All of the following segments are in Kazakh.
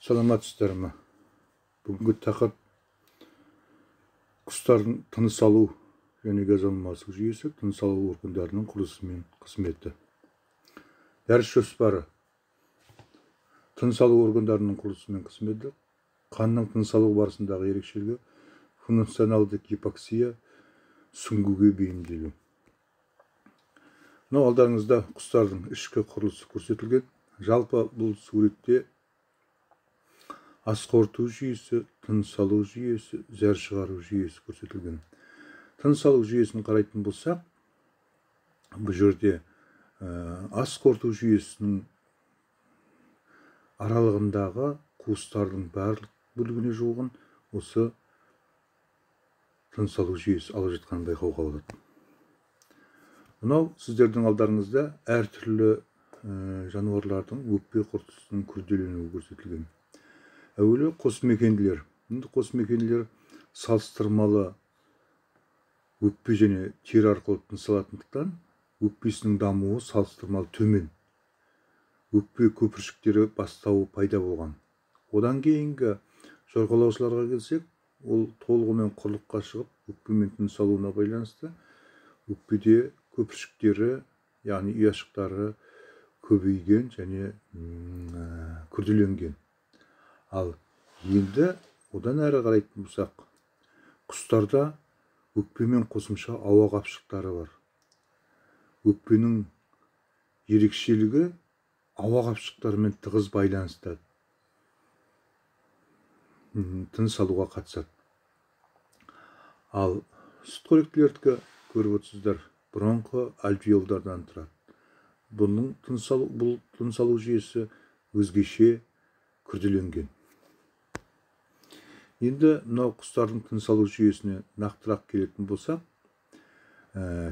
Саламатсыздар ма? Бүгінгі тақырып құстардың тыныс алу және газ алмасу жүйесі, тыныс алу органдарының құрылысы мен қызметі. Дәріс жоспары: тыныс алу органдарының құрылысы мен қызметі, қанның тыныс алу барысындағы ерекшелігі, функционалды гипоксия, сүңгуге бейімделу. Мынау алдарыңызда құстардың ішкі құрылысы көрсетілген. Жалпы бұл суретте ас қорыту жүйесі, тыныс алу жүйесі, зәр шығару жүйесі көрсетілген. Тыныс алу жүйесін қарайтын болсақ, бұл жерде ас қорыту жүйесінің аралығындағы қуыстардың барлық бөлігіне жуығын осы тыныс алу жүйесі алып жатқанын байқауға болады. Мынау сіздердің алдарыңызда әртүрлі жануарлардың өкпе құртысының күрделенуі көрсетілген. Әуелі қосмекенділер. Енді қосмекенділер салыстырмалы өкпе және тері арқылы тыныс алатындықтан өкпесінің дамуы салыстырмалы төмен. Өкпе көпіршіктері бастауы пайда болған. Одан кейінгі жорғалаушыларға келсек, ол толығымен құрлыққа шығып, өкпемен тыныс алуына байланысты өкпеде көпіршіктері, яғни ұяшықтары көбейген және күрделенген. Ал енді одан әрі қарайтын болсақ, құстарда өкпемен қосымша ауа қапшықтары бар. Өкпенің ерекшелігі ауа қапшықтарымен тығыз байланыста тыныс алуға қатысады. Ал сүтқоректілердікі көріп отырсыздар, бронхы альвеолдардан тұрады. Бұның тыныс алу, бұл тыныс алу жүйесі өзгеше күрделенген. Енді мынау құстардың тыныс алу жүйесіне нақтырақ келетін болсақ,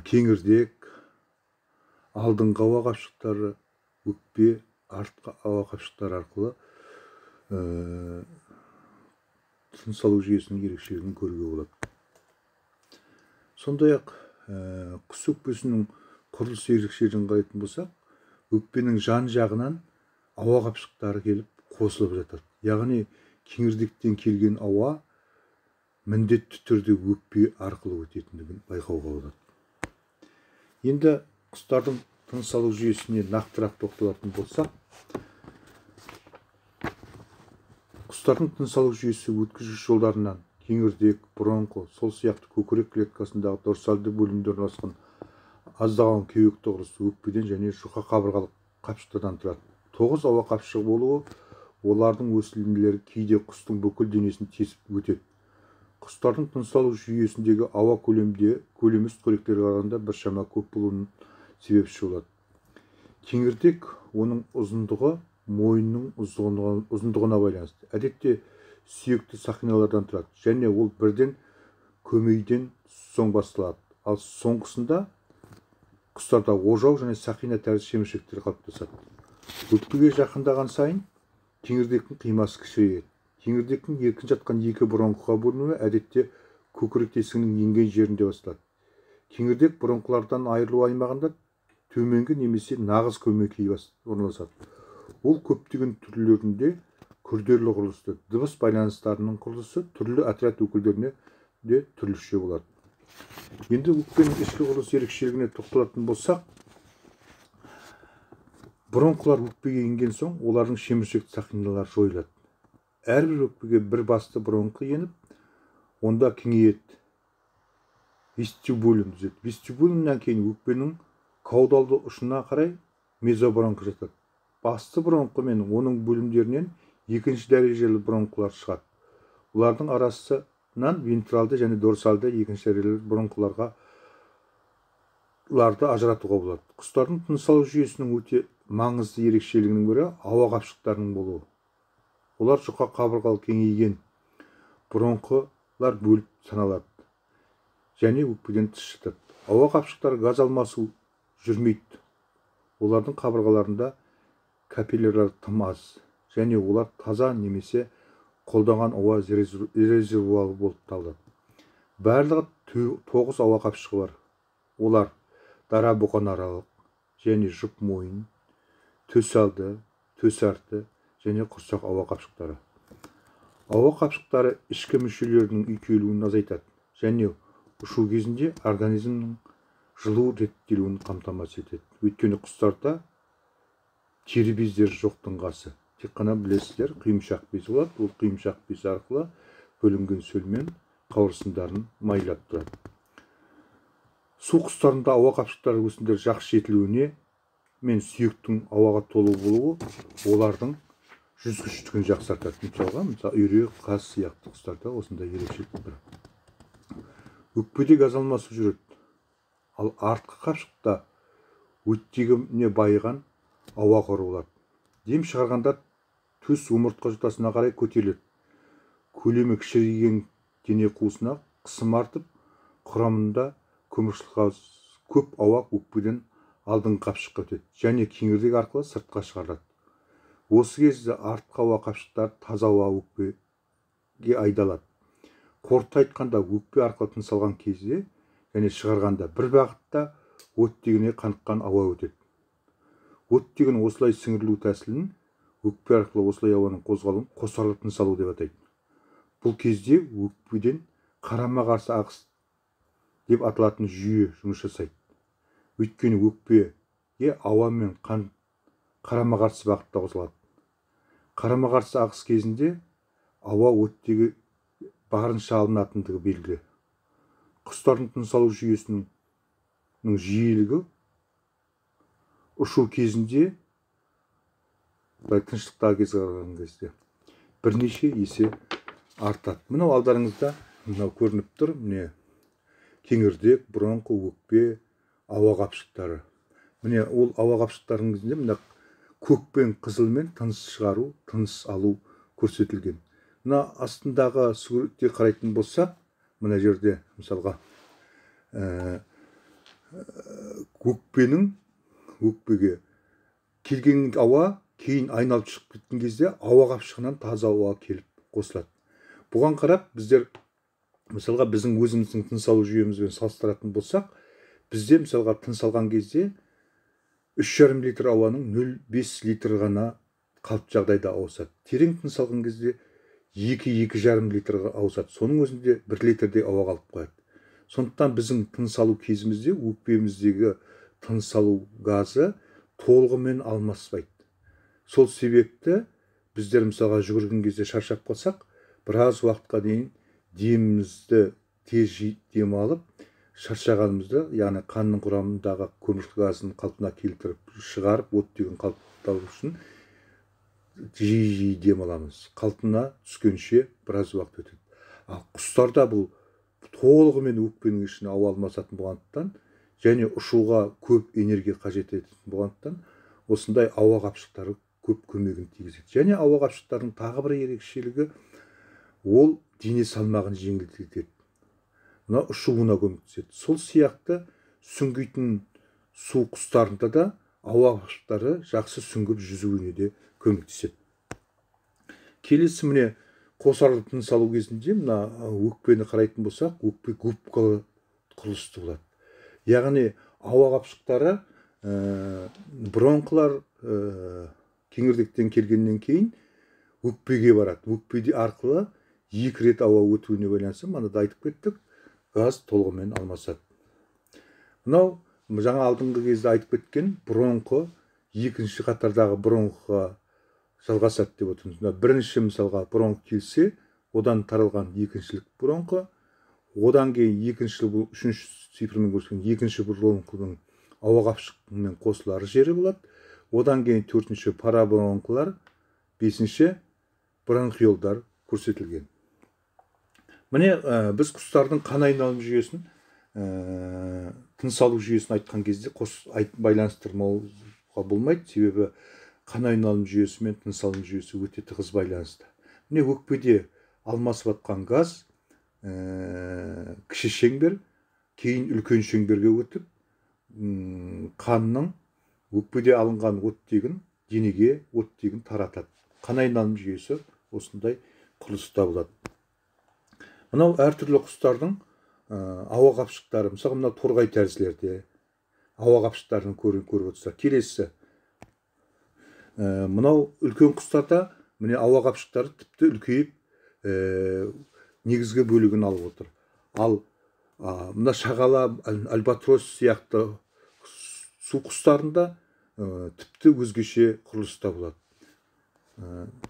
кеңірдек, алдыңғы ауа қапшықтары, өкпе, артқы ауа қапшықтары арқылы тыныс алу жүйесінің ерекшелігін көруге болады. Сондай-ақ құс өкпесінің құрылыс ерекшелігін қарайтын болсақ, өкпенің жан жағынан ауа қапшықтары келіп қосылып жатады. Яғни кеңірдектен келген ауа міндетті түрде өкпе арқылы өтетіндігін байқауға болады. Енді құстардың тыныс алу жүйесіне нақтырақ тоқталатын болсақ, құстардың тыныс алу жүйесі өткізгіш жолдарынан кеңірдек, бронхы, сол сияқты көкірек клеткасындағы дорсалды бөлімде орналасқан аздаған кеуекті құрылысы өкпеден және жұқа қабырғалы қапшықтардан тұрады. 9 ауа қапшығы болуы, олардың өсімдері кейде құстың бүкіл денесін тесіп өтеді. Құстардың тыныс алу жүйесіндегі ауа көлемі сүтқоректілерге қарағанда біршама көп болуының себепші болады. Кеңірдек оның ұзындығы мойынның ұзындығына байланысты. Әдетте сүйекті сақиналардан тұрады және ол бірден көмейден соң басталады. Ал соңғысында құстарда ожау және сақина тәрізді шеміршектер қалыптасады. Өкпеге жақындаған сайын кеңірдектің қимасы кішірейеді. Кеңірдектің еркін жатқан екі бронхыға бөлінуі әдетте көкірек тесігінің енген жерінде басталады. Кеңірдек бронхылардан айырылу аймағында төменгі немесе нағыз көмекей орналасады. Ол көптеген түрлерінде күрделі құрылысты, дыбыс байланыстарының құрылысы түрлі отряд өкілдеріне де түрліше болады. Енді өкпенің ішкі құрылыс ерекшелігіне тоқталатын болсақ, бронхылар өкпеге енген соң олардың шеміршекті сақиналары жойылады. Әрбір өкпеге бір басты бронхы еніп, онда кеңейеді, вестибулюм түзеді. Вестибулюмнан кейін өкпенің каудалды ұшына қарай мезобронхы жатады. Басты бронхы мен оның бөлімдерінен екінші дәрежелі бронхылар шығады. Олардың арасынан вентралды және дорсалды екінші дәрежелі бронхыларды ажыратуға болады. Құстардың тыныс алу жүйесінің өте маңызды ерекшелігінің бірі ауа қапшықтарының болуы. Олар жұқа қабырғалы кеңейген бронхылар бөліп саналады және өкпеден тыс жатады. Ауа қапшықтары газ алмасу жүрмейді. Олардың қабырғаларында капиллярлар тым аз және олар таза немесе қолданған ауа резервуары болып табылады. Барлығы 9 ауа қапшығы бар. Олар дара бұқанаралық және жұп мойын, төс алды, төс арты және құрсақ ауа қапшықтары. Ауа қапшықтары ішкі мүшелерінің үйкелуін азайтады және ұшу кезінде организмнің жылу реттелуін қамтамасыз етеді. Өйткені құстарда тері бездері жоқтың қасы. Тек қана білесіздер, құйымшақ без болады. Ол құйымшақ без арқылы бөлінген сөлмен қауырсындарын майлап тұрады. Су құстарында ауа қапшықтары өсімдер жақсы жетілуіне мен сүйектің ауаға толы болуы олардың жүзгіштігін жақсартады. Мысалға, үйрек, қаз сияқты құстарда осындай ерекшелік бар. Өкпеде газ алмасу жүреді. Ал артқы қапшықта оттегіне байыған ауа қоры болады. Дем шығарғанда төс омыртқа жотасына қарай көтеріледі. Көлемі кішірейген дене қуысына қысым артып, құрамында көмірқышқыл көп ауа өкпеден алдыңғы қапшыққа өтеді және кеңірдек арқылы сыртқа шығарылады. Осы кезде артқы ауа қапшықтары таза ауа өкпеге айдалады. Қорыта айтқанда, өкпе арқылы тыныс алған кезде және шығарғанда бір бағытта оттегіне қаныққан ауа өтеді. Оттегінің осылай сіңірілу тәсілін өкпе арқылы осылай ауаның қозғалуын қосарлы тыныс алу деп атайды. Бұл кезде өкпеден қарама-қарсы ағыс деп аталатын жүйе жұмыс жасайды. Өйткені өкпеге ауа мен қан қарама-қарсы бағытта қозғалады. Қарама-қарсы ағыс кезінде ауа оттегі барынша алынатындығы белгілі. Құстардың тыныс алу жүйесінің жиілігі ұшу кезінде, тыныштықтағы кезге қараған кезде бірнеше есе артады. Мынау алдарыңызда мынау көрініп тұр, міне кеңірдек, бронхы, өкпе, ауа қапшықтары. Міне ол ауа қапшықтарының кезінде мына көк пен қызылмен тыныс шығару, тыныс алу көрсетілген. Мына астындағы суретте қарайтын болсақ, мына жерде мысалға өкпенің өкпеге келген ауа кейін айналып шығып кеткен кезде ауа қапшығынан таза ауа келіп қосылады. Бұған қарап біздер мысалға біздің өзіміздің тыныс алу жүйемізбен салыстыратын болсақ, бізде мысалға тыныс алған кезде 3,5 литр ауаның 0,5 литр ғана қалыпты жағдайда ауысады. Терең тыныс алған кезде 2-2,5 литр ауысады. Соның өзінде 1 литрдей ауа қалып қояды. Сондықтан біздің тыныс алу кезімізде өкпеміздегі тыныс алу газы толығымен алмаспайды. Сол себепті біздер мысалға жүгірген кезде шаршап қалсақ, біраз уақытқа дейін демімізді тез дем алып, шаршағанымызды, яғни қанның құрамындағы көмірқышқыл газын қалпына келтіріп шығарып, оттегін қалыпталу үшін жиі-жиі дем аламыз. Қалпына түскенше біраз уақыт өтеді. Ал құстарда бұл толығымен өкпенің ішіне ауа алмасатын болғандықтан және ұшуға көп энергия қажет ететін болғандықтан осындай ауа қапшықтары көп көмегін тигізеді. Және ауа қапшықтарының тағы бір ерекшелігі ол дене салмағын жеңілдетеді. Мына ұшуына көмектеседі. Сол сияқты сүңгитін су құстарында да ауа қапшықтары жақсы сүңгіп жүзуіне де көмектеседі. Келесі міне қосарлы тыныс алу кезінде мына өкпені қарайтын болсақ, өкпе губкалы құрылысты болады. Яғни ауа қапшықтары бронхлар кеңірдектен келгеннен кейін өкпеге барады. Өкпеде арқылы екі рет ауа өтуіне байланысты, мана да айтып кеттік, газ толығымен алмасады. Мынау жаңа алдыңғы кезде айтып кеткен бронхы екінші қатардағы бронхыға жалғасады деп отырмыз. Мына бірінші мысалға бронх келсе, одан таралған екіншілік бронхы, одан кейін екінші бұл үшінші цифрмен көрсеткен екінші бронхының ауа қапшығымен қосылар жері болады. Одан кейін төртінші парабронхлар, бесінші бронхиолдар көрсетілген. Міне біз құстардың қан айналым жүйесін, тыныс алу жүйесін айтқан кезде байланыстырмауға болмайды, себебі қан айналым жүйесі мен тыныс алу жүйесі өте тығыз байланысты. Міне өкпеде алмасып атқан газ кіші шеңбер, кейін үлкен шеңберге өтіп, қанның өкпеде алынған оттегін денеге оттегін таратады. Қан айналым жүйесі осындай құрылыста болады. Мынау әртүрлі құстардың ауа қапшықтары, мысалы мынау торғай тәрізділерде ауа қапшықтарын көріп отырсыздар. Келесі мынау үлкен құстарда Міне, ауа қапшықтары тіпті үлкейіп, негізгі бөлігін алып отыр. Ал мына шағала, альбатрос сияқты су құстарында тіпті өзгеше құрылыста болады.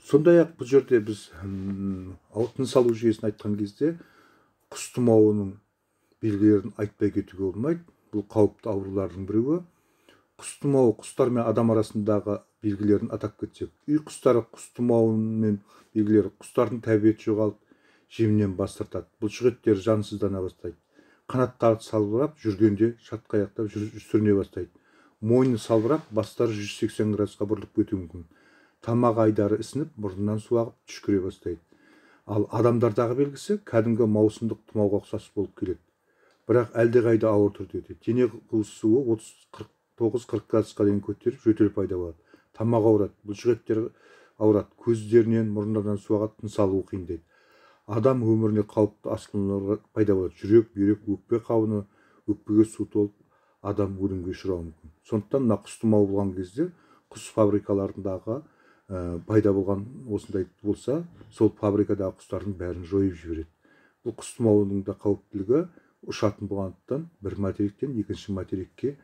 Сондай-ақ бұл жерде біз тыныс алу жүйесін айтқан кезде құс тұмауының белгілерін айтпай кетуге болмайды. Бұл қауіпті аурулардың біреуі. Құс тұмауы құстар мен адам арасындағы белгілерін атап кетсек, үй құстары құс тұмауымен белгілері: құстардың тәбеті жоғалып, жемнен бас тартады, бұлшық еттері жансыздана бастайды, қанаттары салбырап, жүргенде шатқаяқтап сүріне бастайды, мойны салбырап, бастары 180 градусқа бұрылып кетуі мүмкін, тамақ айдары ісініп, мұрнынан су ағып, түшкіре бастайды. Ал адамдардағы белгісі кәдімгі маусымдық тұмауға ұқсас болып келеді, бірақ әлдеқайда ауыр түрде өтеді. Дене қызуы 39-40 градусқа дейін көтеріп, жөтел пайда болады, тамақ ауырады, бұлшық еттер ауырады, көздерінен, мұрындарынан су ағады, тыныс алуы қиындайды. Адам өміріне қауіпті асқынулар пайда болады: жүрек, бүйрек, өкпе қабыну, өкпеге су толып, адам өлімге ұшырауы мүмкін. Сондықтан мына құс тұмауы болған кезде құс фабрикаларындағы пайда болған осындай болса, сол фабрикадағы құстардың бәрін жойып жібереді. Бұл құс тұмауының да қауіптілігі ұшатын болғандықтан, бір материктен екінші материкке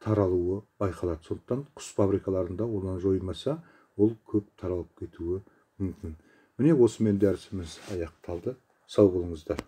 таралуы байқалады. Сондықтан құс фабрикаларында оны жоймаса, ол көп таралып кетуі мүмкін. Міне, осымен дәрісіміз аяқталды. Сау болыңыздар.